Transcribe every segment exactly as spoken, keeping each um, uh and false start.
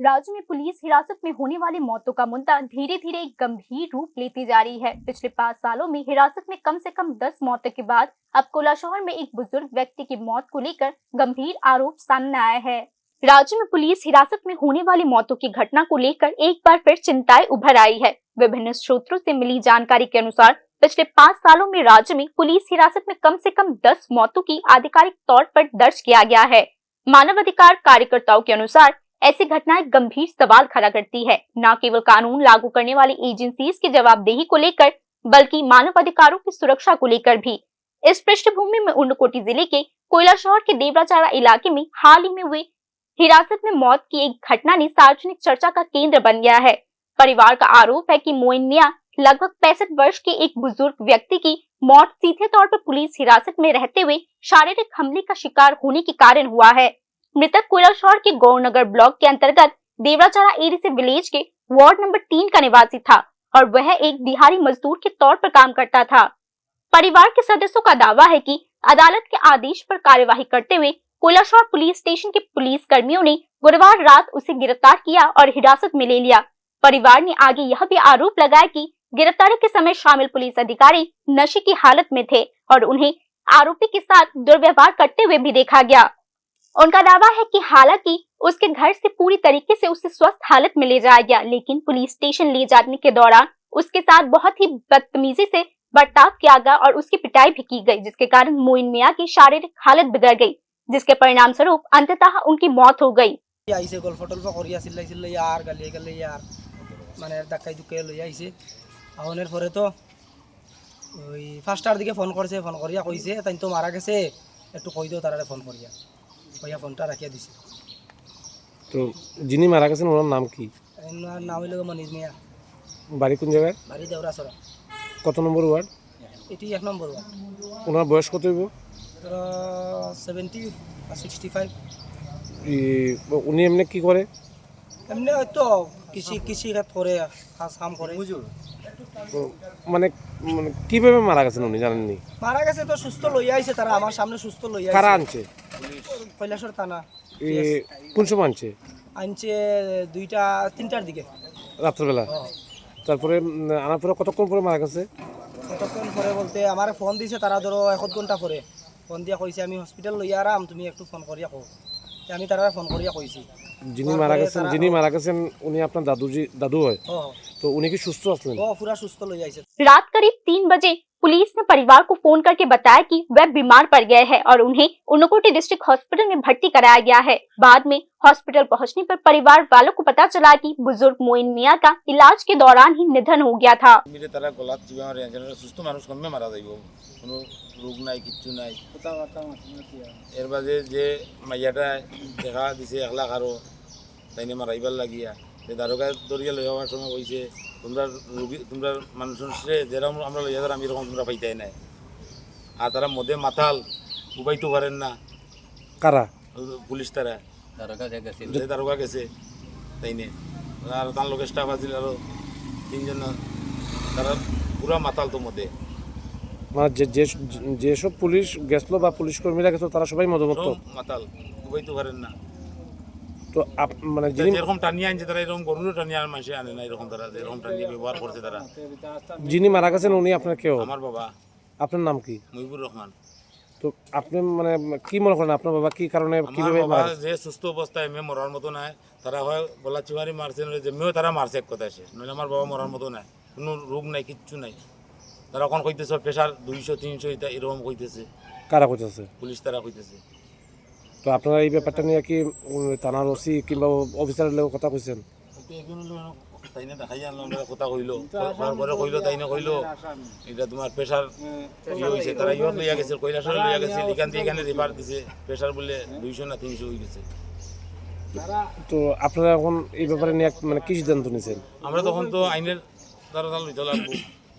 राज्य में पुलिस हिरासत में होने वाली मौतों का मुद्दा धीरे-धीरे एक गंभीर रूप लेती जा रही है। पिछले पाँच सालों में हिरासत में कम से कम दस मौतों के बाद अब कोलाशहर में एक बुजुर्ग व्यक्ति की मौत को लेकर गंभीर आरोप सामने आया है। राज्य में पुलिस हिरासत में होने वाली मौतों की घटना को लेकर एक बार फिर चिंताएं उभर आई है। विभिन्न स्रोतों से मिली जानकारी के अनुसार, पिछले पाँच सालों में राज्य में पुलिस हिरासत में कम से कम दस मौतों की आधिकारिक तौर पर दर्ज किया गया है। मानवाधिकार कार्यकर्ताओं के अनुसार, ऐसी घटनाएं गंभीर सवाल खड़ा करती है, न केवल कानून लागू करने वाली एजेंसीज की जवाबदेही को लेकर, बल्कि मानव अधिकारों की सुरक्षा को लेकर भी। इस पृष्ठभूमि में ऊनकोटी जिले के कोयलाशहर के देवराचारा इलाके में हाल ही में हुई हिरासत में मौत की एक घटना ने सार्वजनिक चर्चा का केंद्र बन गया है। परिवार का आरोप है कि मोइन मियां लगभग पैंसठ वर्ष के एक बुजुर्ग व्यक्ति की मौत सीधे तौर पर पुलिस हिरासत में रहते हुए शारीरिक हमले का शिकार होने के कारण हुआ है। मृतक कोयलाशहर के गौरनगर ब्लॉक के अंतर्गत देवराचारा एडीसी विलेज के वार्ड नंबर तीन का निवासी था और वह एक दिहाड़ी मजदूर के तौर पर काम करता था। परिवार के सदस्यों का दावा है कि अदालत के आदेश पर कार्यवाही करते हुए कोलाशहर पुलिस स्टेशन के पुलिस कर्मियों ने गुरुवार रात उसे गिरफ्तार किया और हिरासत में ले लिया। परिवार ने आगे यह भी आरोप लगाया कि गिरफ्तारी के समय शामिल पुलिस अधिकारी नशे की हालत में थे और उन्हें आरोपी के साथ दुर्व्यवहार करते हुए भी देखा गया। उनका दावा है कि हालांकि उसके घर से पूरी तरीके से उसे स्वस्थ हालत में ले जाया गया, लेकिन पुलिस स्टेशन ले जाने के दौरान उसके साथ बहुत ही बदतमीजी से बर्ताव किया गया और उसकी पिटाई भी की गई, जिसके कारण मोइन मियां की शारीरिक हालत बिगड़ गई, जिसके परिणाम स्वरूप अंततः उनकी मौत हो गई। আইছে, গল্প টল্প করিয়া চিল্লাই চিল্লাই আর গালিয়ে গালিয়ে আর মানে ধাক্কাই ধুক্কাই লইয়া আইছে। আহনের পরে তো ওই পাঁচটার দিকে ফোন করছে, ফোন করিয়া কইছে, "তাই তো মারা গেছে, একটু কই দাও তারারে ফোন করিয়া।" কইয়া ফোনটা রাখিয়া দিছে। তো যিনি মারা গেছেন ওনার নাম কি? ওনার নাম হইল গিয়ে মনির মিয়া। বাড়ি কোন জায়গায়? বাড়ি দেওরাছড়া। কত নম্বর ওয়ার্ড? এটি এক নম্বর ওয়ার্ড। ওনার বয়স কত হইব? ধরো সেভেন্টি বা সিক্সটি ফাইভ। ই, উনি এমনি কি করে? এমনি হয়তো কৃষি, কৃষি খাত করে, কাজ কাম করে। তো মানে, মানে কিভাবে মারা গেছেন উনি জানেননি? মারা গেছে তো সুস্থ লইয়া আইছে তারা, আমার সামনে সুস্থ লইয়া কারা আইছে। আনছে? কৈলাসহর থানা। এ, কোন সময় আনছে? আনছে দুইটা, তিনটার দিকে। রাত্রেবেলা? হ্যাঁ। তারপরে, উম, আনার পরে কতক্ষণ পরে মারা গেছে? কতক্ষণ পরে বলতে আমার ফোন দিছে তারা ধরো এক আধ ঘন্টা পরে। ফোন দিয়া কইছে, "আমি হসপিটাল লইয়া আরাম, তুমি একটু ফোন করিয়া কও।" তে আমি তারারে ফোন করিয়া কইছি। যিনি মারা গেছেন, তারা যিনি মারা গেছেন, উনি আপনার দাদুজি, দাদু হয়? ও। তো উনি কি সুস্থ আছেন? ও, পুরা সুস্থ লইয়া আইছে। रात करीब तीन बजे पुलिस ने परिवार को फोन करके बताया कि वह बीमार पड़ गए हैं और उन्हें ऊनकोटी डिस्ट्रिक्ट हॉस्पिटल में भर्ती कराया गया है। बाद में हॉस्पिटल पहुंचने पर परिवार वालों को पता चला कि बुजुर्ग मोइन मियां का इलाज के दौरान ही निधन हो गया था। মিলে তারা গলাত চিবা মারে, যেন সুস্থ মানুষ কমে মারা যাইব। কোনো রোগ নাই, কিচ্ছু নাই। কথাবার্তা মাতছে না কি আর? এর বাদে যে মাইয়াটা দেখা দিছে এক লাখ আরো, তাইনে মারাইবার লাগিয়া। তে দারোগা ধরিয়া লই যাওয়ার সময় কইছে, "তোমরা রোগী, তোমরা মানুষের সে যেরকম আমরা লইয়া যার, আমি এরকম তোমরা পাইতাই নাই।" আর তারা মদে মাতাল, উবাইতে পারেন না। কারা? পুলিশ তারা। দারোগা যে গেছিল। যে দারোগা গেছে, তাইনে। আর তার লগে স্টাফ আছিল আরো তিনজন, তারা পুরা মাতাল তো মদে। মানে যে, যে, যেসব পুলিশ গেছিল বা পুলিশ কর্মীরা গেছিল, তারা সবাই মদমত্ত? সব মাতাল, উবাইতে পারেন না। তো আপ-, মানে এটা যিনি যেরকম টানিয়ে আনছে তারা, এরকম গরুরও টানিয়ে আর মাসে আনে না, এরকম তারা যেরকম টানিয়ে ব্যবহার করছে তারা। যিনি মারা গেছেন উনি আপনার কেউ? আমার বাবা। আপনার নাম কি? মুজিবুর রহমান। তো আপনি মানে কি মনে করেন আপনার বাবা কি কারণে, আমার কিভাবে বাবা মারা গেছে? যে সুস্থ অবস্থায় এমনি মরার মতো নাই, তারা হয় গলা চিমারি মারছে, নইলে যেমনিও তারা মারছে এক কথা শেষ, নইলে আমার বাবা মরার মতো নাই, কোনো রোগ নাই, কিচ্ছু নাই। তারা এখন কইতেছে প্রেশার দুইশো, তিনশো, এটা এরকম কইতেছে। কারা কইতেছে? পুলিশ তারা কইতেছে। তো আপনারা এই ব্যাপারটা নিয়ে কি, উম, থানার ওসি কিংবা অফিসারের লগে কথা কইছেন? ওকে একজন হলো, তাই না দেখাই আনলাম, আমরা কথা কইলো। তারপরে কইলো, তাই না কইলো, এটা তোমার প্রেশার ইয়ে হইছে, তারা ইয়ে লইয়া গেছে, কৈলাসহরে লইয়া গেছে, এখান থেকে এখানে রেফার দিছে, প্রেশার বলে দুইশো না তিনশো হয়ে গেছে। তো আপনারা এখন এই ব্যাপারে নিয়ে এক-, মানে কি সিদ্ধান্ত নিছেন? আমরা তখন তো আইনের দ্বারা তাহলে লইতে লাগবো।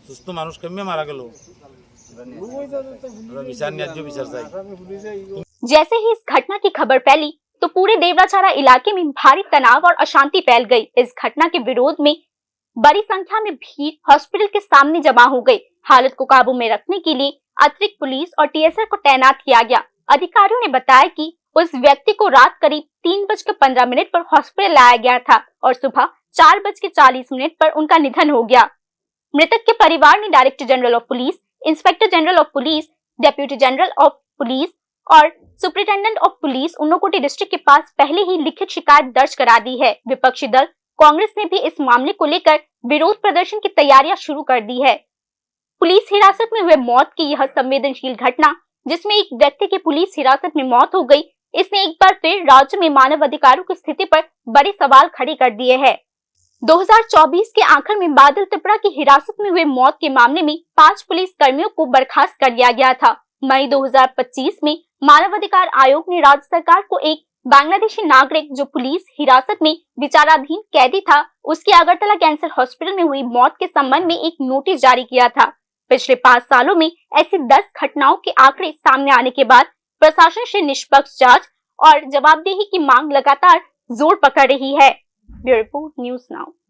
সুস্থ মানুষ কেমনে মারা গেল? আমরা বিচার, ন্যায্য বিচার চাই। जैसे ही इस घटना की खबर फैली, तो पूरे देवराछाड़ा इलाके में भारी तनाव और अशांति फैल गई। इस घटना के विरोध में बड़ी संख्या में भीड़ हॉस्पिटल के सामने जमा हो गई। हालत को काबू में रखने के लिए अतिरिक्त पुलिस और टीएसआर को तैनात किया गया। अधिकारियों ने बताया कि उस व्यक्ति को रात करीब तीन बजकर पन्द्रह मिनट पर हॉस्पिटल लाया गया था और सुबह चार बज के चालीस मिनट पर उनका निधन हो गया। मृतक के परिवार ने director general of police, inspector general of police, deputy general of police और सुपरिटेंडेंट ऑफ पुलिस ऊनकोटी डिस्ट्रिक्ट के पास पहले ही लिखित शिकायत दर्ज करा दी है। विपक्षी दल कांग्रेस ने भी इस मामले को लेकर विरोध प्रदर्शन की तैयारियां शुरू कर दी है। पुलिस हिरासत में हुए मौत की यह संवेदनशील घटना, जिसमें एक व्यक्ति की पुलिस हिरासत में मौत हो गई, इसने एक बार फिर राज्य में मानव अधिकारों की स्थिति पर बड़े सवाल खड़े कर दिए हैं। दो हज़ार चौबीस के आखिर में बादल त्रिपुरा की हिरासत में हुए मौत के मामले में पांच पुलिस कर्मियों को बर्खास्त कर दिया गया था। मई दो हज़ार पच्चीस में मानवाधिकार आयोग ने राज्य सरकार को एक बांग्लादेशी नागरिक जो पुलिस हिरासत में विचाराधीन कैदी था, उसकी अगरतला कैंसर हॉस्पिटल में हुई मौत के संबंध में एक नोटिस जारी किया था। पिछले पांच सालों में ऐसी दस घटनाओं के आंकड़े सामने आने के बाद प्रशासन से निष्पक्ष जांच और जवाबदेही की मांग लगातार जोर पकड़ रही है। Bureau report, news now.